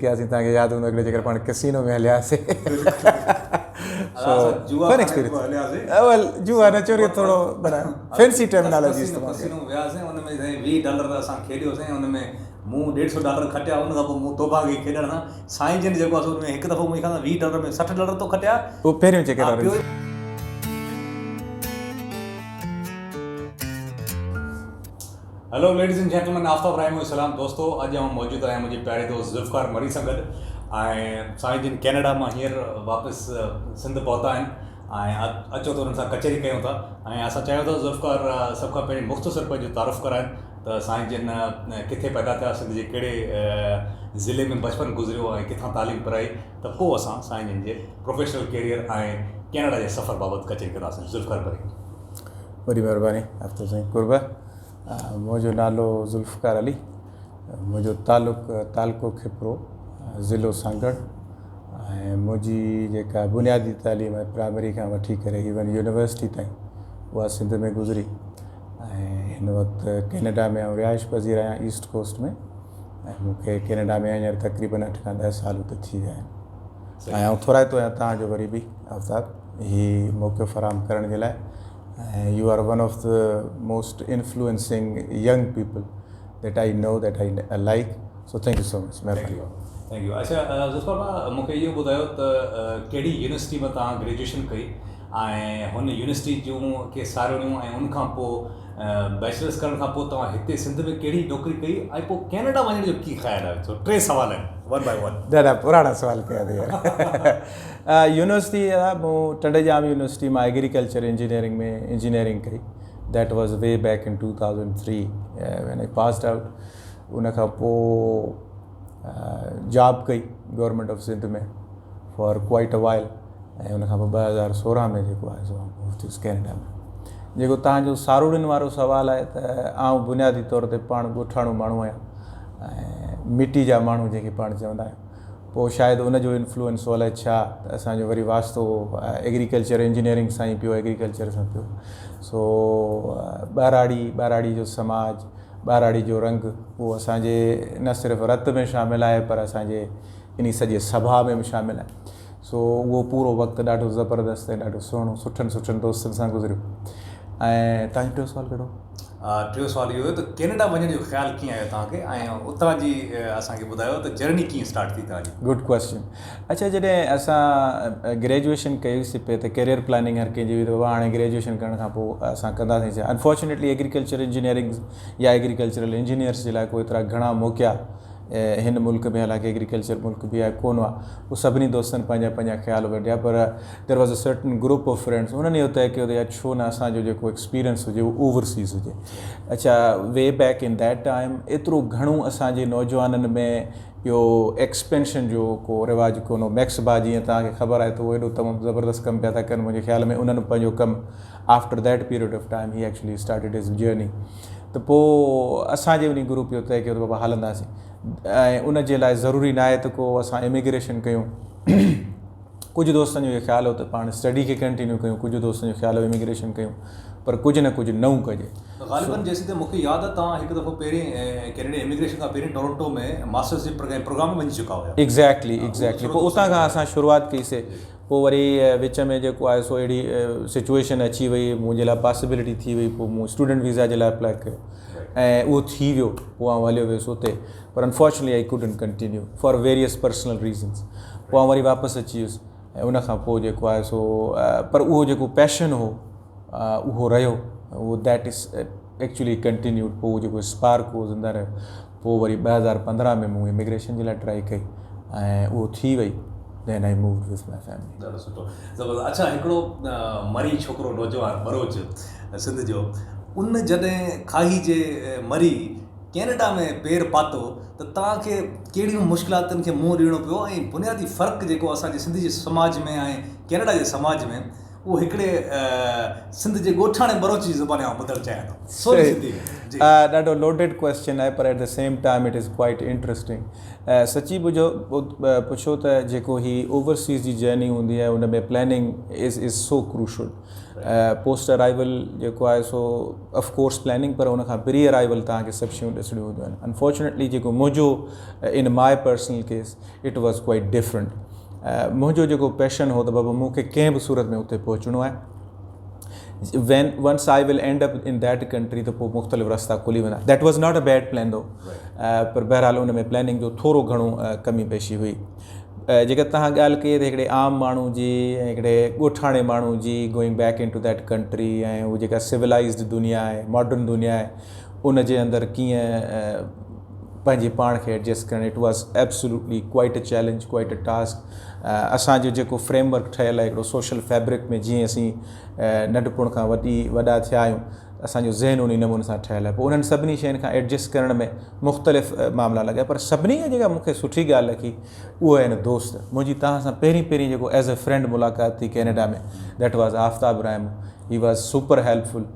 ڪياسين توهان کي ياد هوندو هڪڙي جيڪر پاڻ ڪسينو ۾ هلياسي سو فن ايڪسپيرينس اول جوا نه چوري ٿورو بنا فينسي ٽرمنالاجي استعمال ڪسينو وياسين ان ۾ سائين 20 ڊالر اسان کيڏيوسين ان ۾ مون 150 ڊالر کٽيا ان کان پوء مون توبه ڪئي کيڏڻ سان سائين جن جيڪو آ سو ان ۾ هڪ دفعو منهنجي خيال سان 20 ڊالر ۾ 60 ڊالر تو کٽيا پوء پهريون چڪر هلو ليڊيز اينڊ جينٽلمين آفتاب راهيمو جو سلام دوستو اڄ آئون موجود آهيان منهنجي پياري دوست ذوالفقار مري سان گڏ ۽ سائين جن ڪينيڊا مان هينئر واپس سنڌ پهتا آهن ۽ اچو ته انهن سان ڪچهري ڪيون ٿا ۽ اسان چاهيون ٿا ذوالفقار سڀ کان پهرين مختصر پنهنجو تعارف ڪرائن ته سائين جن ڪٿي پيدا ٿيا سنڌ جي ڪهڙي ضلعي ۾ بچپن گذريو ۽ ڪٿان تعليم پرائي ته پوء اسان سائين جن جي پروفيشنل ڪيريئر ۽ ڪينيڊا جي سفر بابت ڪچهري ڪنداسين ذوالفقار مري. وڏي مهرباني آفتاب سائين قرب. منهنجو نالو ذوالفقار علي منهنجو تعلق تعلقو کپرو ضلعو سانگهڙ ۽ منهنجي جيڪا بنيادي تعليم آهي پرائمري کان وٺي ڪري ايون يونيورسٽي تائين اها سنڌ ۾ گذري ۽ هن وقت ڪينيڊا ۾ آئون رهائش پذير آهيان ايسٽ ڪوسٽ ۾ ۽ مون کي ڪينيڊا ۾ هينئر تقريبن اٺ کان ڏهه سال اتي ٿي ويا آهن ۽ آئون ٿورائتو آهيان توهان جو وري به آفتاب هي موقعو فراهم ڪرڻ جي لاء ۽ you are one of the most influencing young people that I know that I like so thank you so much مهرباني. Thank you اڇا ذوالفقار ڀاء مون کي اهو ٻڌايو ته ڪهڙي يونيورسٽي مان توهان گريجوئيشن ڪئي ۽ هن يونيورسٽي جون ڪي ساروڻيون ۽ ان کان پوء بيچلرس ڪرڻ کان پوء توهان هتي سنڌ ۾ ڪهڙي نوڪري ڪئي ۽ پوء ڪينيڊا وڃڻ جو ڪيئن خيال آيو سو ٽي سوال آهن ون باء ون. ڏاڍا پراڻا سوال ڪيا اٿئي يار. يونيورسٽي مون ٽنڊي ڄام يونيورسٽي مان ايگريڪلچر انجنيئرنگ ۾ انجنيئرنگ ڪئي that was way back in 2003 when I passed out ان کان پوء جاب ڪئي government of Sindh ۾ for quite a while ۽ ان کان پوء 2016 ۾ جيڪو آهي سو آئون موو ٿيس ڪينيڊا ۾ جيڪو تهان جو ساروڙين وارو سوال آهي ته آئون بنيادي طور تي پاڻ ڳوٺاڻو ماڻهو آهيان ۽ مٽي جا ماڻهو جنهن کي پاڻ چوندا آهيون پوء شايد ان جو انفلوئنس هو الائي ڇا ته اسان جو وري واسطو ايگريڪلچر انجنيئرنگ سان ئي پيو ايگريڪلچر سان پيو سو ٻهراڙي ٻهراڙي جو سماج ٻهراڙي جو رنگ اهو اسان جي نه صرف رت ۾ شامل آهي پر اسان جي انهي سڄي سڀاء ۾ به شامل آهي سو اهو پورو وقت ڏاڍو زبردست ۽ ڏاڍو سهڻو سٺن سٺن دوستن سان گذريو ۽ تنهنجو ٽيون سوال ڪهڙو هو؟ ٽيون سوال اهو هيو ته ڪينيڊا وڃڻ جو خيال ڪيئن آيو توهان کي ۽ اتان جي اسان کي ٻڌايو ته جرني ڪيئن اسٽارٽ ٿي توهان جي؟ گڊ ڪويسچن اڇا جڏهن اسان گريجوئيشن ڪئي سي پي ته ڪيريئر پلاننگ هر ڪنهن جي هئي ته بابا هاڻي گريجوئيشن ڪرڻ کان پوء اسان ڪنداسين ڇا انفارچونيٽلي ايگريڪلچر انجنيئرنگ يا ايگريڪلچرل انجنيئرس جي لاء ڪو ايترا گهڻا موقعا هن ملڪ ۾ حالانڪه ايگريڪلچر ملڪ به آهي ڪونه هئا پوء سڀني دوستن پنهنجا پنهنجا خيال ونڊيا پر there was a certain group of friends انهن اهو طئي ڪيو ته يار ڇو نه اسان جو جيڪو ايڪسپيرينس هجي اهو اوورسيز هجي اڇا way back in that time ايترو گهڻو اسان جي نوجوانن ۾ اهو ايڪسپينشن جو ڪو رواج ڪونه هو ميڪس با جيئن توهان کي خبر آهي ته اهو ايڏو تمام زبردست ڪم پيا ٿا ڪن منهنجي خيال ۾ انهن پنهنجو ڪم after that period of time he actually started his journey ته پوء اسان جي انهي گروپ اهو طئي ڪيو ته بابا هلنداسين ۽ ان جي لاء ضروري ناهي ته ڪو اسان اميگريشن ڪيون ڪجهه دوستن جو اهو خيال هو ته پاڻ اسٽڊي کي ڪنٽينيو ڪيون ڪجهه دوستن جو خيال هو اميگريشن ڪيون پر ڪجهه نه ڪجهه نئون ڪجي. غالباً جيسين تائين مون کي ياد آهي توهان هڪ دفعو پهرين ڪينيڊين اميگريشن کان پهرين ٽورنٽو ۾ ماسٽرس جي پروگرام ۾ وڃي چڪا هيا. ايگزيڪٽلي ايگزيڪٽلي پوء اتان کان اسان شروعات ڪئي سي پوء وري وچ ۾ جيڪو آهي سو اهڙي سچوئيشن اچي وئي منهنجي لاء پاسيبلٽي ٿي وئي پوء مون اسٽوڊنٽ ويزا جي لاء اپلائي ڪيو ۽ اهو ٿي ويو پوء آئون هليو ويس اتي پر unfortunately I couldn't continue for various personal reasons پوء آئون وري واپس اچي ويس ۽ ان کان پوء جيڪو آهي سو پر اهو جيڪو پيشن هو اهو رهيو اهو that is actually continued پوء اهو جيڪو اسپارڪ هو زنده رهيو پوء وري 2015 ۾ مون اميگريشن جي لاء ٽرائي ڪئي ۽ اهو ٿي وئي then I moved with my family. ڏاڍو سٺو زبردست اڇا هڪڙو مري ڇوڪرو نوجوان ٻروچ سنڌ جو ان جڏهن کاهي جي مري ڪينيڊا ۾ پير پاتو ته توهان کي ڪهڙيون مشڪلاتن کي منهن ڏيڻو پيو ۽ بنيادي فرق جيڪو اسان جي سنڌ جي سماج ۾ ۽ ڪينيڊا جي سماج ۾ اهو هڪڙي سنڌ جي ڳوٺاڻي ٻروچ جي زباني آئون ٻڌڻ چاهيان ٿو سولي سنڌي ۾ جي. ڏاڍو لوڊيڊ ڪويسچن آهي پر at the same time it is quite interesting سچي ٻجهو پڇو ته جيڪو هي اوورسيز جي جرني هوندي آهي ان ۾ planning is is so crucial post arrival جيڪو آهي سو آف ڪورس پلاننگ پر ان کان پري ارائيول توهان کي سڀ شيون ڏسڻيون هونديون آهن انفارچونيٽلي جيڪو منهنجو in my personal case it was quite different منهنجو جيڪو پيشن هو ته بابا مون کي ڪنهن به صورت ۾ اتي پهچڻو آهي when once I will end up in that country ته پوء مختلف رستا کلي ويندا that was not a bad plan though پر بهرحال ان ۾ پلاننگ جو ٿورو گهڻو ڪمي پيشي هئي جيڪا توهان ڳالهه ڪئي ته هڪڙي عام ماڻهو جي ۽ هڪڙي ڳوٺاڻي ماڻهو جي going back into that country ۽ هو جيڪا سولائزڊ دنيا آهي ماڊرن دنيا آهي ان جي اندر ڪيئن پنهنجي پاڻ کي ايڊجسٽ ڪرڻ it was absolutely quite a challenge quite a task اسان جو جيڪو فريم ورڪ ٺهيل آهي هڪڙو سوشل فيبرڪ ۾ جيئن اسين ننڍپڻ کان وڏي وڏا ٿيا آهيون اسان جو ذهن انهي نموني سان ٺهيل آهي پوء انهن سڀني شين کان ايڊجسٽ ڪرڻ ۾ مختلف معاملا لڳا پر سڀني کان جيڪا مون کي سٺي ڳالهه لڳي اهو آهن دوست منهنجي توهان سان پهرين پهرين جيڪو ايز اي فرينڊ ملاقات ٿي Canada ۾ that was Aftab Rahim he was super helpful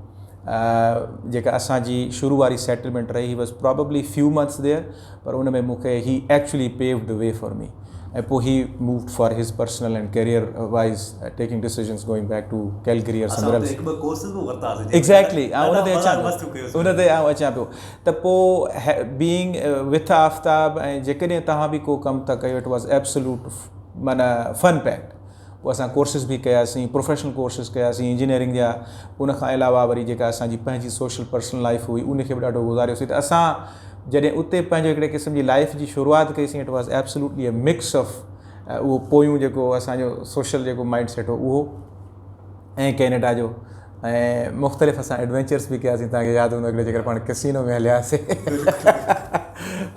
جيڪا اسان جي شروع واري سيٽلمينٽ رهي he was probably few months there پر ان ۾ مون کي he actually paved the way for me ۽ پوء he moved for his personal and career wise taking decisions going back to Calgary or somewhere else هڪ ٻه courses به ورتا هئاسين exactly آئون ان تي اچان پيو ان تي آئون اچان پيو ته پوء بينگ وٿ آفتاب ۽ جيڪڏهن توهان به ڪو ڪم ٿا ڪيو it was absolute معنيٰ فن پيڪڊ پوء اسان ڪورسز به ڪياسين پروفيشنل ڪورسز ڪياسين انجنيئرنگ جا ان کان علاوه وري جيڪا اسان جي پنهنجي سوشل پرسنل لائف هئي ان کي به ڏاڍو گذاريوسين ته اسان جڏهن اتي پنهنجو هڪڙي قسم جي لائف جي شروعات ڪئي سين it was absolutely a mix of اهو پويون جيڪو اسان جو سوشل جيڪو مائنڊ سيٽ هو اهو ۽ ڪينيڊا جو ۽ مختلف اسان ايڊوينچرس به ڪياسين توهان کي ياد هوندو هڪڙي جيڪر پاڻ ڪسينو ۾ هلياسين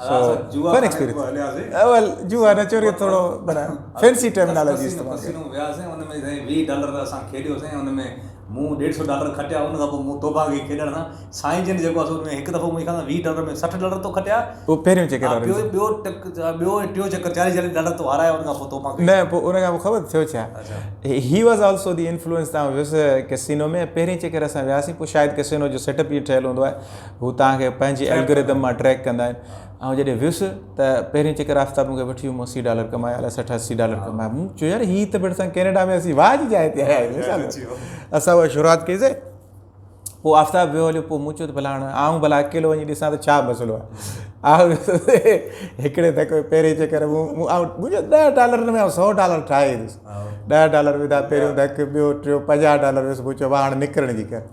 فن ايڪسپيرينس اول جوا نه چوري ٿورو معنيٰ فينسي ٽرمنالاجي استعمال ڪئي وياسين ان ۾ سائين 20 ڊالر اسان کيڏيوسين ان ۾ مون 150 ڊالر کٽيا ان کان پوء مون توبه ڪئي کيڏڻ سان سائين جن جيڪو آهي سو ان ۾ هڪ دفعو منهنجي خيال سان 20 ڊالر ۾ 60 ڊالر تو کٽيا پوء پهريون چڪر ها ٻيو ٻيو ٽڪ ٻيو ۽ ٽيون چڪر 40 40 ڊالر تو هارايا ان کان پوء توبه ڪئي نه پوء ان کان پوء خبر ٿيو ڇا he was also the influence تان ويس ڪسينو ۾ پهرين چڪر اسان وياسين پوء شايد ڪسينو جو سيٽ اپ ائين ٺهيل هوندو آهي هو توهان کي پنهنجي الگورٿم مان ٽريڪ ڪندا آهن آئون جڏهن ويس ته پهرين چڪر آفتاب مون کي وٺي ويو مون 80 ڊالر ڪمايا الائي 60 80 ڊالر ڪمايا مون چيو يار هي ته ڀيڻ سان ڪينيڊا ۾ اسين واهه جي جاء تي آيا آهيون اسان اها شروعات ڪئي سي پوء آفتاب ويو هليو پوء مون چيو ته ڀلا هاڻ آئون ڀلا اڪيلو وڃي ڏسان ته ڇا مسئلو آهي آئون هڪڙي ڌڪ ۾ پهرين چڪر مون مون آئون منهنجو ڏهه ڊالر ۾ آئون سو ڊالر ٺاهي ايندس ڏهه ڊالر وڌا پهريون ڌڪ ٻيو ٽيو 50 ڊالر ويس مون چيو ڀا هاڻ نڪرڻ جي ڪر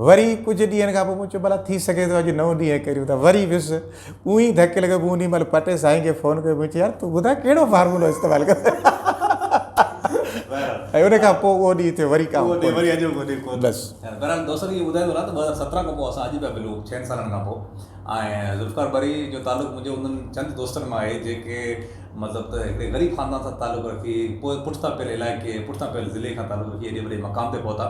وري ڪجهه ڏينهن کان پوء مون چيو ڀلا ٿي سگهي ٿو اڄ نو ڏينهن ڪريون ٿا وري ويس اونئي ئي ڌڪ لڳو مون انهي مهل پٽي سائين کي فون ڪيو مون چيو يار تون ٻڌاء ڪهڙو فارمولو استعمال ڪيو ۽ ان کان پوء اهو ڏينهن ٿيو وري ڪا وري اڄ بس بهرحال دوستن کي ٻڌائيندو رهان ته 2017 کان پوء اسان اڄ پيا ملون ڇهن سالن کان پوء ۽ ذوالفقار بري جو تعلق منهنجو انهن چند دوستن مان آهي جيڪي مطلب ته هڪڙي غريب خاندان سان تعلق رکي پوء پٺتان پيل علائقي پٺتان پيل ضلعي کان تعلق رکي ايڏي وڏي مقام تي پهتا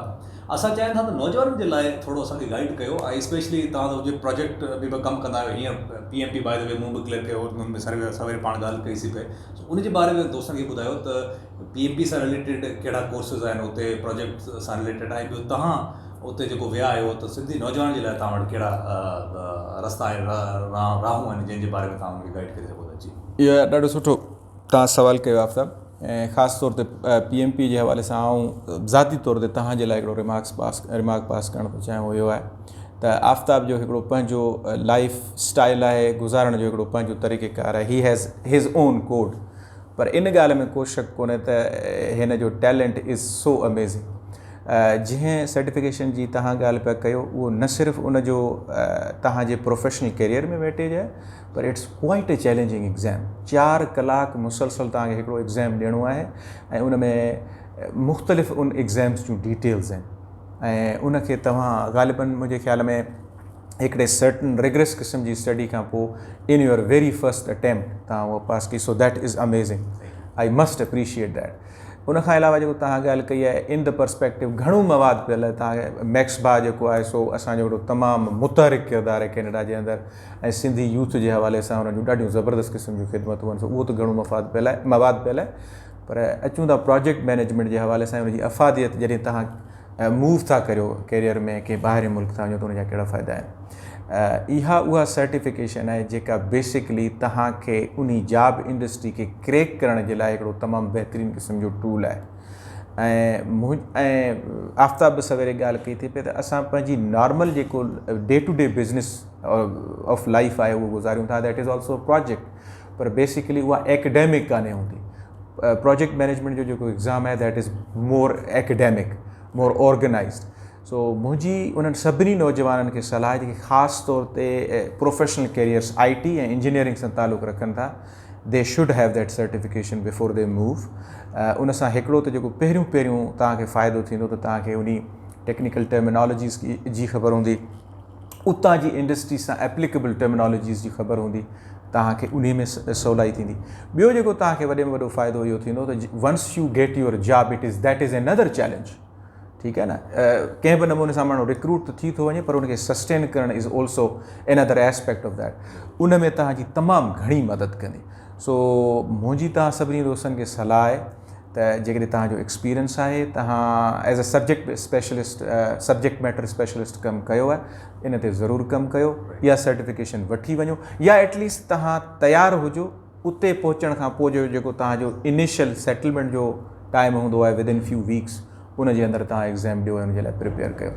اسان چاهيون ٿا ته نوجوانن جي لاء ٿورو اسان کي گائيڊ ڪيو ۽ اسپيشلي توهان ته هجي پراجيڪٽ به به ڪم ڪندا آهيو هينئر P M P by the way مون به ڪليئر ڪيو ان ۾ سروي سوير پاڻ ڳالهه ڪئي سي پئي سو ان جي باري ۾ دوستن کي ٻڌايو ته پي ايم پي سان رليٽيڊ ڪهڙا ڪورسز آهن اتي پراجيڪٽ سان رليٽيڊ ۽ ٻيو توهان اتي جيڪو ويا آهيو ته سنڌي نوجوانن جي لاء توهان وٽ ڪهڙا رستا آهن راهون آهن جنهن جي باري ۾ توهان ان کي گائيڊ ڪري سگهو ٿا جي. اهو ڏاڍو سٺو توهان سوال ڪيو آفتاب ۽ خاص طور تي پي ايم پي جي حوالي سان آئون ذاتي طور تي توهان جي لاء هڪڙو ريمارڪس پاس ريمارڪ پاس ڪرڻ ٿو چاهيان اهو اهو آهي ته آفتاب جو هڪڙو پنهنجو لائف اسٽائل آهي گذارڻ جو هڪڙو پنهنجو طريقه ڪار آهي he has his own code پر ان ڳالهه ۾ ڪو شڪ ڪونهي ته هن جو ٽيلنٽ از سو اميزنگ جنهن سرٽيفڪيشن جي توهان ڳالهه پيا ڪيو اهو نه صرف ان جو توهان جي پروفيشنل ڪيريئر ۾ ويٽيج آهي پر it's quite a challenging exam چار ڪلاڪ مسلسل توهان کي هڪڙو ايگزام ڏيڻو آهي ۽ ان ۾ مختلف ان ايگزامس جون ڊيٽيلز آهن ۽ ان کي توهان غالباً منهنجي خيال ۾ هڪڙي سرٽن ريگرس قسم جي اسٽڊي کان پوء in your very first attempt توهان اهو پاس ڪئي so that is amazing I must appreciate that ان کان علاوه جيڪو توهان ڳالهه ڪئي آهي ان the perspective گهڻو مواد پيل آهي توهان کي ميڪس با جيڪو آهي سو اسان جو هڪڙو تمام متحرڪ ڪردار آهي ڪينيڊا جي اندر ۽ سنڌي يوٿ جي حوالي سان انهن جون ڏاڍيون زبردست قسم جون خدمتون آهن سو اهو ته گهڻو مفاد پيل آهي مواد پيل آهي پر اچون ٿا پراجيڪٽ مئنيجمينٽ جي حوالي سان ان جي افاديت جڏهن توهان موو ٿا ڪريو ڪيريئر ۾ ڪنهن ٻاهرين ملڪ ٿا وڃو ته ان جا ڪهڙا فائدا آهن. اها اها سرٽيفڪيشن آهي جيڪا بيسڪلي توهان کي انهي جاب انڊسٽري کي ڪريڪ ڪرڻ جي لاء هڪڙو تمام بهترين قسم جو ٽول آهي ۽ ۽ آفتاب به سويري ڳالهه ڪئي ٿي پئي ته اسان پنهنجي نارمل جيڪو day to day business of life آهي اهو گذاريون ٿا that is also project per basically اها ايڪڊيمڪ ڪانهي هوندي پروجيڪٽ مينيجمينٽ جو جيڪو ايگزام آهي that is more academic more organized so منهنجي انهن سڀني نوجوانن کي صلاح آهي جيڪي خاص طور تي پروفيشنل ڪيريئرس آئي ٽي ۽ انجنيئرنگ سان تعلق رکن ٿا they should have that certification before they move ان سان هڪڙو ته جيڪو پهريون پهريون توهان کي فائدو ٿيندو ته توهان کي انهي ٽيڪنيڪل ٽرمينالاجيز جي خبر هوندي اتان جي انڊسٽري سان ايپليڪيبل ٽرمينالاجيز جي خبر هوندي توهان کي انهي ۾ سولائي ٿيندي ٻيو جيڪو توهان کي وڏي ۾ وڏو فائدو اهو ٿيندو ته once you get your job it is that is another challenge ٺيڪ آهي نه ڪنهن به نموني سان ماڻهو ريڪروٽ ته ٿي ٿو وڃي پر ان کي سسٽين ڪرڻ is also another aspect of that ان ۾ توهان جي تمام گهڻي مدد ڪندي سو منهنجي توهان سڀني دوستن کي صلاح آهي ته جيڪڏهن توهان جو ايڪسپيرينس آهي توهان as a subject specialist subject matter specialist ڪم ڪيو آهي ان تي ضرور ڪم ڪيو يا سرٽيفڪيشن وٺي وڃو يا ايٽ ليسٽ توهان تيار هجو اتي پهچڻ کان پوء جو جيڪو توهان جو انيشل سيٽلمينٽ جو ٽائيم هوندو آهي ود ان فيو ويڪس ان جي اندر توهان ايگزام ڏيو ۽ ان جي لاء پريپيئر ڪيو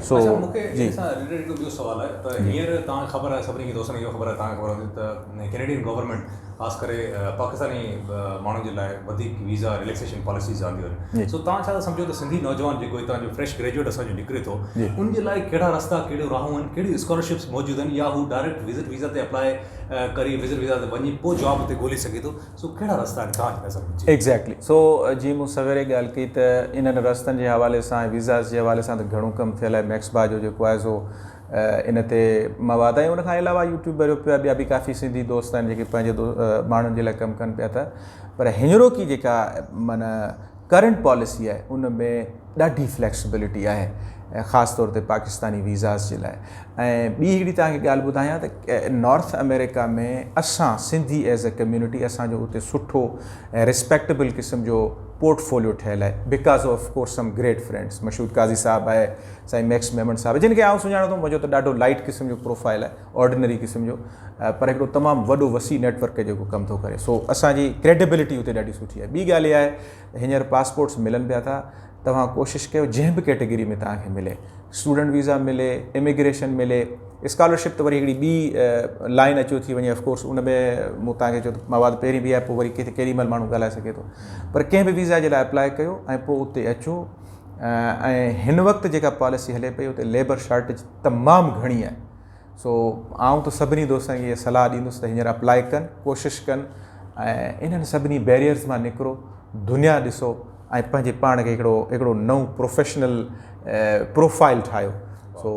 سو اڇا مون کي ان سان رليٽيڊ هڪ ٻيو سوال آهي ته هينئر توهان کي خبر آهي سڀني کي دوستن کي اهو خبر آهي توهان کي خبر هوندي ته ڪينيڊين گورنمينٽ خاص ڪري پاڪستاني ماڻهن جي لاء وڌيڪ ويزا رليڪسيشن پاليسيز آنديون آهن سو توهان ڇا ٿا سمجهو ته سنڌي نوجوان جيڪو هتان جو فريش گريجوئيٽ اسان جو نڪري ٿو ان جي لاء ڪهڙا رستا ڪهڙيون راهون آهن ڪهڙيون اسڪالرشپس موجود آهن يا هو ڊائريڪٽ وزٽ ويزا تي اپلاء ڪري وزٽ ويزا تي وڃي پوء جاب اتي ڳولي سگهي ٿو سو ڪهڙا رستا آهن توهان جي نظر ۾؟ ايگزيڪٽلي سو جيئن مون سويري ڳالهه ڪئي ته انهن رستن جي حوالي سان ۽ ويزاز جي حوالي سان ته گهڻو ڪم ٿيل آهي ميڪس با جو جيڪو آهي سو ان تي مواد آهي ان کان علاوه يوٽيوب ڀريو پيو آهي ٻيا به ڪافي سنڌي دوست آهن جيڪي پنهنجي ماڻهن جي لاء ڪم ڪن پيا ٿا پر هينئروڪي جيڪا معنيٰ ڪرنٽ پاليسي آهي ان ۾ ڏاڍي فليڪسبلٽي آهي خاص طور تي پاڪستاني ويزاز جي لاء ۽ ٻي هڪڙي توهان کي ڳالهه ٻڌايان ته نارٿ آمريڪا ۾ اسان سنڌي ايز اي ڪميونٽي اسان جو اتي سٺو ۽ ريسپيڪٽيبل قسم جو پورٽ فوليو ٺهيل آهي because of course some great friends Mashhood Qazi صاحب آهي سائين ميڪس ميمڻ صاحب جن کي آئون سڃاڻان ٿو منهنجو ته ڏاڍو لائٽ قسم جو پروفائل آهي آرڊنري قسم جو پر هڪڙو تمام وڏو وسيع نيٽ ورڪ جيڪو ڪم ٿو ڪري سو اسان جي ڪريڊبلٽي اتي ڏاڍي سٺي آهي ٻي ڳالهه اها آهي ته هينئر پاسپورٽس ملن پيا ٿا توهان ڪوشش ڪيو جنهن به ڪيٽيگري ۾ توهان کي ملي اسٽوڊنٽ ويزا ملي اميگريشن ملي اسڪالرشپ ته وري هڪڙي ٻي لائن اچيو ٿي وڃي آفڪورس ان ۾ مون توهان کي چيو ته مواد پهرين به آهي پوء وري ڪٿي ڪيڏي مهل ماڻهو ڳالهائي سگهي ٿو پر ڪنهن به ويزا جي لاء اپلاء ڪيو ۽ پوء اتي اچو ۽ هن وقت جيڪا پاليسي هلي پئي اتي ليبر شارٽيج تمام گهڻي آهي سو آئون ته سڀني دوستن کي اها صلاح ڏيندس ته هينئر اپلاء ڪن ڪوشش ڪن ۽ انهن سڀني بيريئرز مان نڪرو دنيا ڏسو ۽ پنهنجي پاڻ کي هڪڙو هڪڙو نئون پروفيشنل پروفائل ٺاهيو سو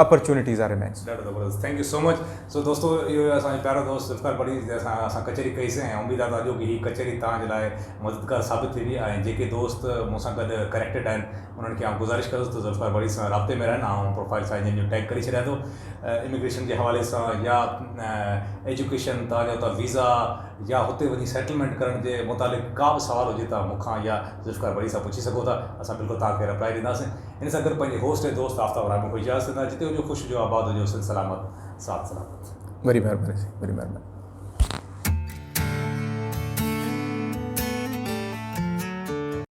اپرچونيٽيز آر امينس. ڏاڍو زبردست thank you so much سو دوستو اهو هيو اسان جو پيارو دوست ذوالفقار بڙي جنهن سان اسان ڪچهري ڪئي سين ۽ اميد آهي ته اڄوڪي هي ڪچهري توهان جي لاء مددگار ثابت ٿيندي ۽ جيڪي دوست مون سان گڏ ڪنيڪٽيڊ آهن انهن کي آئون گذارش ڪندس ته ذوالفقار بڙي سان رابطي ۾ رهن آئون پروفائل سائين جن جو ٽيگ ڪري ڇڏيان ٿو اميگريشن جي حوالي سان يا ايجوڪيشن توهان جو اتان ويزا يا هتي وڃي سيٽلمينٽ ڪرڻ جي متعلق ڪا به سوال هجي ته مون کان يا ذوالفقار بڙي سان پڇي سگهو ٿا اسان بلڪل توهان کي رپلائي ڏينداسين ان سان گڏ پنهنجي هوسٽ ۽ دوست آفتاب راهمون کي اجازت ڏيندا جتي هجو خوش هجو آباد هجو سنڌ سلامت ساٿ سلامت. وڏي مهرباني سائين وڏي مهرباني.